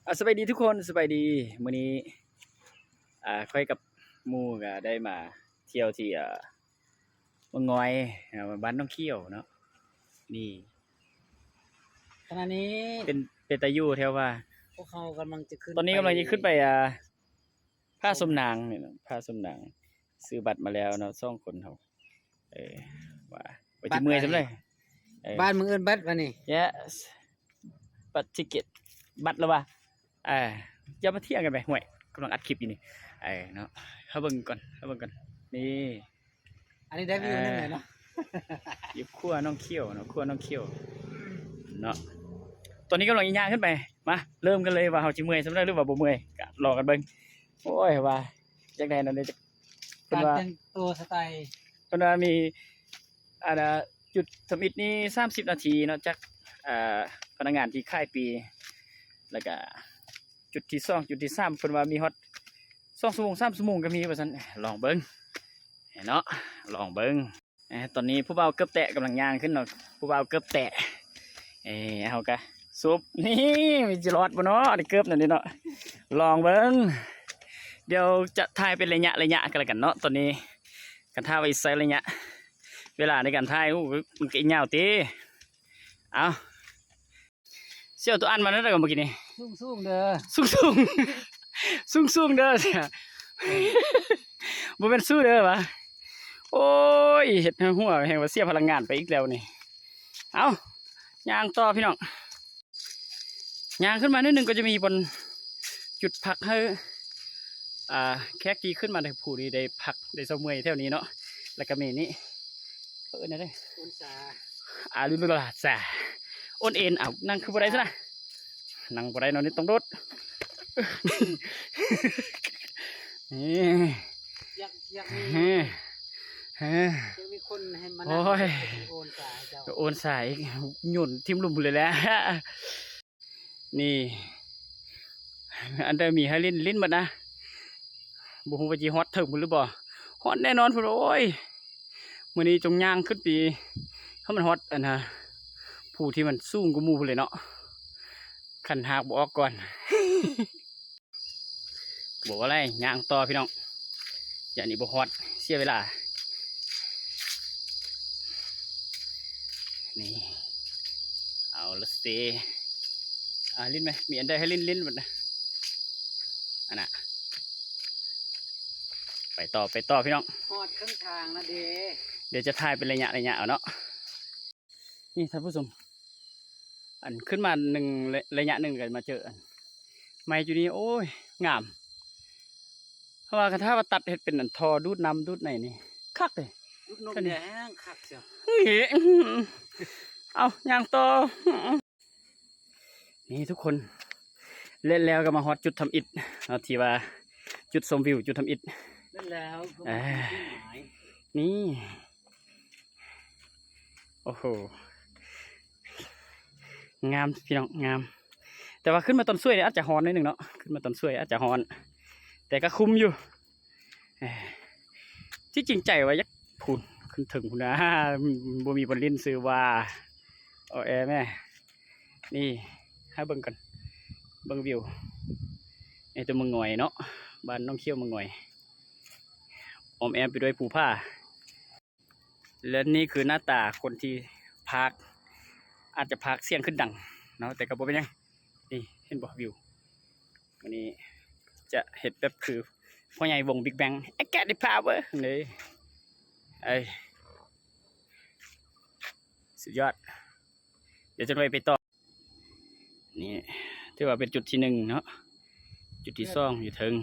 ອາ ສະບາຍດີທຸກຄົນ ສະບາຍດີ. ມື້ນີ້ ອາ ຂ້ອຍກັບໝູ່ກະໄດ້ມາທ່ຽວທີ່ ອາ ເມືອງງອຍ ອາ ບ້ານໜອງຂຽວເນາະ. ນີ້ ຂະນະນີ້ເປັນ ເປັນຕາຢູ່ແທ້ວ່າ. ພວກເຮົາກຳລັງຈະຂຶ້ນ ຕອນນີ້ກຳລັງຈະຂຶ້ນໄປ ອາ ຜາສົມນາງນີ້ເນາະ ຜາສົມນາງ. ຊື້ບັດມາແລ້ວເນາະ ສອງຄົນເຮົາ. ເອີ ວ່າ ວ່າຊິເມື່ອຍສ່ຳໃດ. ເອີ ບ້ານມຶງເອີ້ນບັດວ່ານີ້. Yes ບັດທິກເກັດ ບັດລະວ່າ. ເອີ ຢ່າມາຖຽງກັນໄປ ຫ້ວຍ ກຳລັງອັດຄລິບຢູ່ນີ້. ເອີ ເນາະ ເຮົາເບິ່ງກ່ອນ ເຮົາເບິ່ງກ່ອນ. ນີ້ ອັນນີ້ໄດ້ວິວໜຶ່ງແລ້ວເນາະ ຢູ່ຂົວໜອງຂຽວເນາະ ຂົວໜອງຂຽວເນາະ. ຕອນນີ້ກຳລັງຍ່າງຂຶ້ນໄປ. ມາ ເລີ່ມກັນເລີຍວ່າເຮົາຊິເມື່ອຍສ່ຳໃດ ຫຼືວ່າບໍ່ເມື່ອຍ ກະລໍກັນເບິ່ງ. ໂອ້ຍ ວ່າຈັ່ງໃດນັ້ນເດ້ ເພິ່ນວ່າ ການແຕ່ງຕົວສະໄຕ ເພິ່ນວ່າມີ ອັນນ່າ ຈຸດທຳອິດນີ້ສາມສິບນາທີເນາະ ຈາກ ເອີ ພະນັກງານທີ່ຂາຍຟຣີ ແລ້ວກະຈຸດທີສອງ ຈຸດທີສາມ ເພິ່ນວ່າມີຮອດສອງຊົ່ວໂມງ ສາມຊົ່ວໂມງກະມີວ່າຊັ້ນ. ລອງເບິ່ງເນາະ ລອງເບິ່ງ. ເອີ ຕອນນີ້ຜູ້ບ່າວເກີບແຕະກຳລັງຍ່າງຂຶ້ນເນາະ ຜູ້ບ່າວເກີບແຕະ. ເອີ ເຮົາກະສູບ ນີ້ ມັນຊິລອດບໍ່ເນາະ ໄດ້ເກີບນັ້ນເດເນາະ. ລອງເບິ່ງ ດຽວຈະຖ່າຍເປັນໄລຍະໄລຍະກັນລະກັນເນາະ. ຕອນນີ້ກະຖ້າວ່າຊິໃຊ້ໄລຍະເວລາໃນການຖ່າຍ ໂອ້ ມັນກະອີກຍາວຕິ. ເອົາ ຊິເອົາຕົວອັນມາແນວໃດກ່ອນມື້ກີ້ນີ້? ສູງໆເດີ ສູງໆ ສູງໆເດີ. ບໍ່ແມ່ນສູງເດີຫວາ. ໂອ້ຍ ເຮັດໃຫ້ຫົວແຮ່ງວ່າເສຍພະລັງງານໄປອີກແລ້ວນີ້. ເອົາ ຍ່າງຕໍ່ພີ່ນ້ອງ. ຍ່າງຂຶ້ນມາໜ້ອຍໜຶ່ງກະຈະມີບ່ອນຈຸດພັກໃຫ້ ອ່າ ແຂກທີ່ຂຶ້ນມາ ຜູ້ທີ່ໄດ້ພັກໄດ້ເຊົາເມື່ອຍແຖວນີ້ເນາະ. ແລ້ວກະມີນີ້ ເຂົາເອີ້ນແນວໃດ ໂອນຊາ ອ່າ ຫຼືວ່າຊາ ໂອນເອັນ. ເອົາ ນັ່ງຄືບໍ່ໄດ້ຊັ້ນນະ ນັ່ງບໍ່ໄດ້ເນາະ ນີ້ຕ້ອງໂດດ. ນີ້ ຢາກ ຢາກມີ ຢາກມີຄົນໃຫ້ມານັ່ງ ໂອ້ຍ ໂອນຊາໃຫ້ເຈົ້າ ໂອນຊາອີກ ໂຍນຖິ້ມລຸ່ມພຸ້ນເລີຍແຫຼະ. ນີ້ ອັນໃດມີໃຫ້ຫຼິ້ນ ຫຼິ້ນໝົດນະ. ບໍ່ຮູ້ວ່າຊິຮອດເຖິງພຸ້ນຫຼືບໍ່ ຮອດແນ່ນອນພຸ້ນ. ໂອ້ຍ ມື້ນີ້ຈົ່ງຍ່າງຂຶ້ນໄປ ໃຫ້ມັນຮອດ ອັນນ່າ ພູທີ່ມັນສູງກວ່າໝູ່ພຸ້ນເລີຍເນາະ ຄັນຫາກບໍ່ອອກກ່ອນ. ບໍ່ວ່າໄລ ຍ່າງຕໍ່ພີ່ນ້ອງ ຢ່ານີ້ບໍ່ຮອດ ເສຍເວລາ. ນີ້ ເອົາລະເຊ ອ່າ ຫຼິ້ນໄໝ ມີອັນໃດໃຫ້ຫຼິ້ນ ຫຼິ້ນໝົດນະ. ອັນນ່າ ໄປຕໍ່ ໄປຕໍ່ພີ່ນ້ອງ ຮອດເຄິ່ງທາງລະເດ. ດຽວຈະຖ່າຍເປັນໄລຍະໄລຍະເອົາເນາະ. ນີ້ທ່ານຜູ້ຊົມ ອັນຂຶ້ນມາໜຶ່ງ ໄລຍະໜຶ່ງກະມາເຈີອັນໄມ້ຢູ່ນີ້ ໂອ້ຍ ງາມ. ເພາະວ່າຄັນຖ້າວ່າຕັດເຮັດເປັນອັນທໍ່ດູດນ້ຳດູດໄຫນນີ້ຄັກເດ ດູດນົມນີ້ແຮງຄັກເຊຍ. ເອົາ ຍ່າງຕໍ່. ນີ້ທຸກຄົນ ແລະແລ້ວກະມາຮອດຈຸດທຳອິດເນາະ ທີ່ວ່າຈຸດຊົມວິວຈຸດທຳອິດ ແລະແລ້ວກະມາ ນີ້ ໂອ້ໂຫ ງາມພີ່ນ້ອງ ງາມ. ແຕ່ວ່າຂຶ້ນມາຕອນສວຍນີ້ອາດຈະຮ້ອນໜ້ອຍໜຶ່ງເນາະ ຂຶ້ນມາຕອນສວຍອາດຈະຮ້ອນ ແຕ່ກະຄຸ້ມຢູ່. ເອີ ທີ່ຈິງໃຈວ່າຢາກພຸ້ນ ຂຶ້ນເທິງພຸ້ນນະ ບໍ່ມີບ່ອນຫຼິ້ນຊື່ວ່າ ເອົາແອແມ້. ນີ້ ໃຫ້ເບິ່ງກັນ ເບິ່ງວິວໃນຕົວເມືອງງອຍເນາະ ບ້ານໜອງຂຽວເມືອງງອຍ ອ້ອມແອ້ມໄປດ້ວຍພູຜາ. ແລະນີ້ຄືໜ້າຕາຄົນທີ່ພາກ ອາດຈະພາກສຽງຂຶ້ນດັງເນາະ ແຕ່ກະບໍ່ເປັນຫຍັງ. ນີ້ເຫັນບໍ່ວິວ ມື້ນີ້ຈະເຮັດແບບຄືພໍ່ໃຫຍ່ວົງ Big Bang I got the power ເດ້. ເອີຍ ສຸດຍອດ. ດຽວຈະໄປ ໄປຕໍ່. ນີ້ຖືວ່າເປັນຈຸດທີໜຶ່ງເນາະ ຈຸດທີສອງຢູ່ເທິງ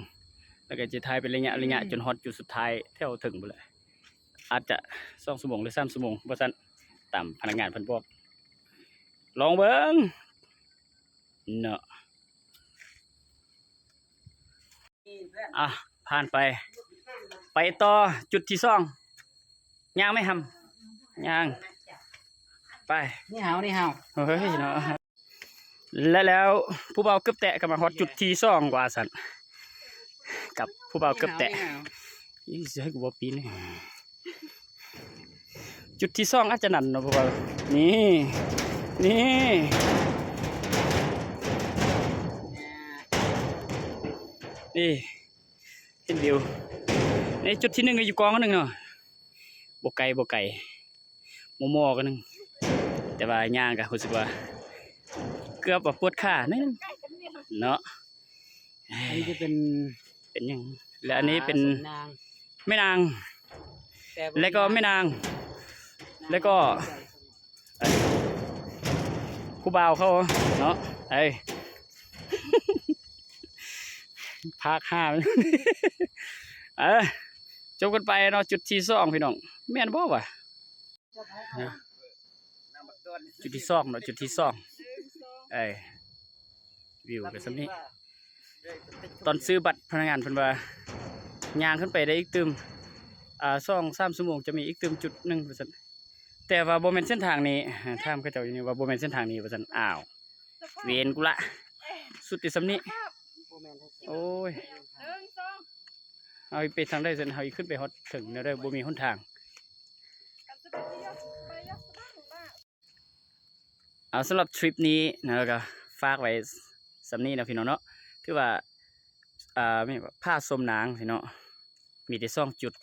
ແລ້ວກະຈະຖ່າຍເປັນໄລຍະໄລຍະ ອືມ ຈົນຮອດຈຸດສຸດທ້າຍແຖວເທິງພຸ້ນແຫຼະ. ອາດຈະສອງຊົ່ວໂມງ ຫຼື ສາມຊົ່ວໂມງ ວ່າຊັ້ນ ຕາມພະນັກງານເພິ່ນບອກ. ລອງເບິ່ງເນາະ. ອ່ະ ຜ່ານໄປ ໄປຕໍ່ຈຸດທີສອງ. ຍ່າງໄໝ ຫຳ ຍ່າງ ໄປ. ນີ້ເຮົາ ນີ້ເຮົາ ເຮີ້ຍເນາະ. ແລະແລ້ວຜູ້ບ່າວເກີບແຕະກະມາຮອດຈຸດທີສອງວ່າຊັ້ນ ກັບຜູ້ບ່າວເກີບແຕະ. ອີ່ ຊິໃຫ້ກູເວົ້າປີນ ຈຸດທີສອງອາດຈະນັ້ນເນາະ ເພາະວ່າ ນີ້ ນີ້. ນີ້ ເຫັນວິວ ນີ້ຈຸດທີໜຶ່ງກໍຢູ່ກ້ອງໜຶ່ງເນາະ ບໍ່ໄກ ບໍ່ໄກ ມໍ່ໆກັນໜຶ່ງ ແຕ່ວ່າຍ່າງກໍຮູ້ສຶກວ່າເກືອບວ່າປວດຂາໜ້ອຍໜຶ່ງເນາະ. ອັນນີ້ຈະເປັນ ເປັນຫຍັງ? ແລະອັນນີ້ເປັນ ອ່າ ສົມນາງ ແມ່ນາງ ແຕ່ ແລ້ວກໍແມ່ນາງ ແລ້ວກໍ ຜູ້ບ່າວເຂົາເນາະ ເອີ ພາກຫ້າ ເອີ ຈົບກັນໄປເນາະ ຈຸດທີສອງ ພີ່ນ້ອງ ແມ່ນບໍ່ວະ? ນະ ຈຸດທີສອງເນາະ ຈຸດທີສອງ ເອີ ວິວກໍສ່ຳນີ້ ຕອນຊື້ບັດພະນັກງານເພິ່ນວ່າ ຍ່າງຂຶ້ນໄປໄດ້ອີກຕື່ມ ອ່າ ສອງສາມຊົ່ວໂມງ ຈະມີອີກຕື່ມຈຸດໜຶ່ງ ວ່າຊັ້ນ ແຕ່ວ່າບໍ່ແມ່ນເສັ້ນທາງນີ້ ຖາມເຂົາເຈົ້າຢູ່ນີ້ວ່າບໍ່ແມ່ນເສັ້ນທາງນີ້ ວ່າຊັ້ນ ອ້າວ ເວນກູລະ ສຸດແຕ່ສ່ຳນີ້ ບໍ່ແມ່ນ ໂອ້ຍ ໜຶ່ງ ສອງ ເຮົາໄປທາງໃດຊັ້ນ ເຮົາຊິຂຶ້ນໄປຮອດເຖິງແນວໃດ ບໍ່ມີຫົນທາງ. ເອົາ ສຳລັບທຣິບນີ້ນະ ກໍຝາກໄວ້ສ່ຳນີ້ເນາະ ພີ່ນ້ອງເນາະ ຖືວ່າ ອ່າ ມີຜາສົມນາງ ພີ່ນ້ອງ ມີແຕ່ສອງຈຸດ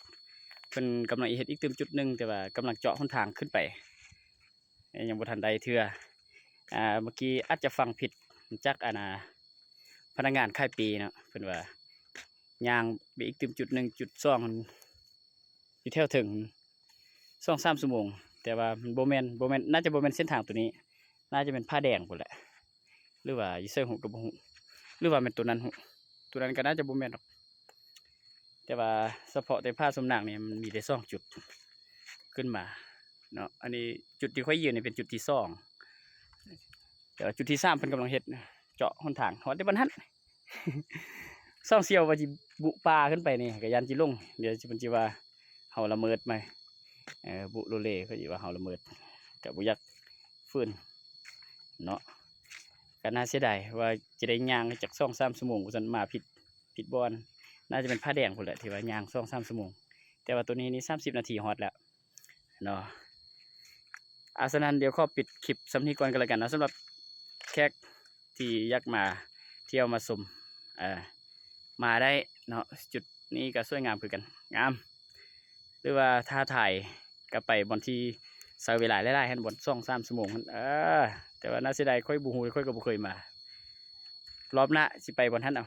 ເພິ່ນກຳລັງເຮັດອີກຕື່ມຈຸດໜຶ່ງ ແຕ່ວ່າກຳລັງເຈາະຫົນທາງຂຶ້ນໄປ ຍັງບໍ່ທັນໄດ້ເທື່ອ ອ່າ ເມື່ອກີ້ອາດຈະຟັງຜິດ ຈາກ ອັນນ່າ ພະນັກງານຂາຍເປເນາະ ເພິ່ນວ່າຍ່າງໄປອີກຕື່ມຈຸດໜຶ່ງ ຈຸດສອງ ຢູ່ແຖວເທິງ ສອງສາມຊົ່ວໂມງ ແຕ່ວ່າມັນບໍ່ແມ່ນ ບໍ່ແມ່ນ ໜ້າຈະບໍ່ແມ່ນເສັ້ນທາງໂຕນີ້ ໜ້າຈະແມ່ນຜາແດງພຸ້ນແຫຼະ ຫຼືວ່າຢູ່ໃສຫູກໍບໍ່ຮູ້ ຫຼືວ່າແມ່ນໂຕນັ້ນຫູ ໂຕນັ້ນກໍໜ້າຈະບໍ່ແມ່ນດອກ ແຕ່ວ່າສະເພາະແຕ່ຜາສົມນາງນີ້ມັນມີແຕ່ສອງຈຸດຂຶ້ນມາເນາະ ອັນນີ້ຈຸດທີ່ຂ້ອຍຢືນນີ້ເປັນຈຸດທີສອງ ແຕ່ວ່າຈຸດທີສາມເພິ່ນກຳລັງເຮັດ ເຈາະຫົນທາງ ຮອດແຕ່ບ່ອນຫັ້ນ ຊ່ອງສ່ຽວວ່າຊິບຸປ່າຂຶ້ນໄປນີ້ ກໍຢ້ານຊິຫຼົງ ດຽວເພິ່ນຊິວ່າເຮົາລະເມີດໃໝ່ ເອີ ບຸໂລເລ ເພິ່ນຊິວ່າເຮົາລະເມີດ ກໍບໍ່ຢາກ ຟືນເນາະ ກໍໜ້າເສຍດາຍວ່າຈະໄດ້ຍ່າງຈັກສອງສາມຊົ່ວໂມງ ວ່າຊັ້ນ ມາຜິດ ຜິດບ່ອນ ໜ້າຈະເປັນຜາແດງພຸ້ນແຫຼະ ທີ່ວ່າຍ່າງສອງສາມຊົ່ວໂມງ ແຕ່ວ່າໂຕນີ້ນີ້ສາມສິບນາທີຮອດແລ້ວເນາະ ອາ ສະນັ້ນດຽວຂໍປິດຄລິບສ່ຳນີ້ກ່ອນກໍແລ້ວກັນເນາະ ສຳລັບແຂກທີ່ຢາກມາທ່ຽວມາຊົມ ເອີ ມາໄດ້ເນາະ ຈຸດນີ້ກໍສວຍງາມຄືກັນ ງາມ ຫຼືວ່າຖ້າຖ່າຍກໍໄປບ່ອນທີ່ໃຊ້ເວລາຫຼາຍໆຫັ້ນ ບ່ອນສອງສາມຊົ່ວໂມງຫັ້ນ ເອີ ແຕ່ວ່າໜ້າເສຍດາຍ ຂ້ອຍບໍ່ຮູ້ ຂ້ອຍກໍບໍ່ເຄີຍມາ ລອບໜ້າຊິໄປບ່ອນຫັ້ນເອົາ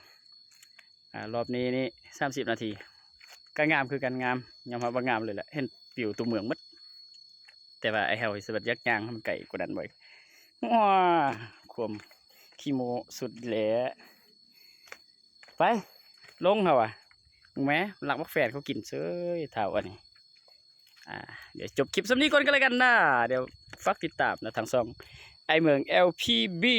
ອາ ລອບນີ້ນີ້ສາມສິບນາທີ ກໍງາມຄືກັນ ງາມ ຍອມຮັບວ່າງາມເລີຍແຫຼະ ເຫັນວິວຕົວເມືອງໝົດ. ແຕ່ວ່າອ້າຍເຮົາຊິບັດຢາກຍ່າງໃຫ້ມັນໄກກວ່ານັ້ນບໍ່ ວ້າ ຄວາມຂີ້ໂມ້ສຸດແຫຼະ ໄປ ລົງເຮົາວ່າ ແມ ລັກບັກແຟນເຂົາກິນເສີຍ ທ້າວອັນນີ້ ອ່າ ດຽວຈົບຄລິບສ່ຳນີ້ກ່ອນກໍແລ້ວກັນນະ ດຽວຝາກຕິດຕາມນະ ທາງຊ່ອງອ້າຍເມືອງ ແອລ ພີ ບີ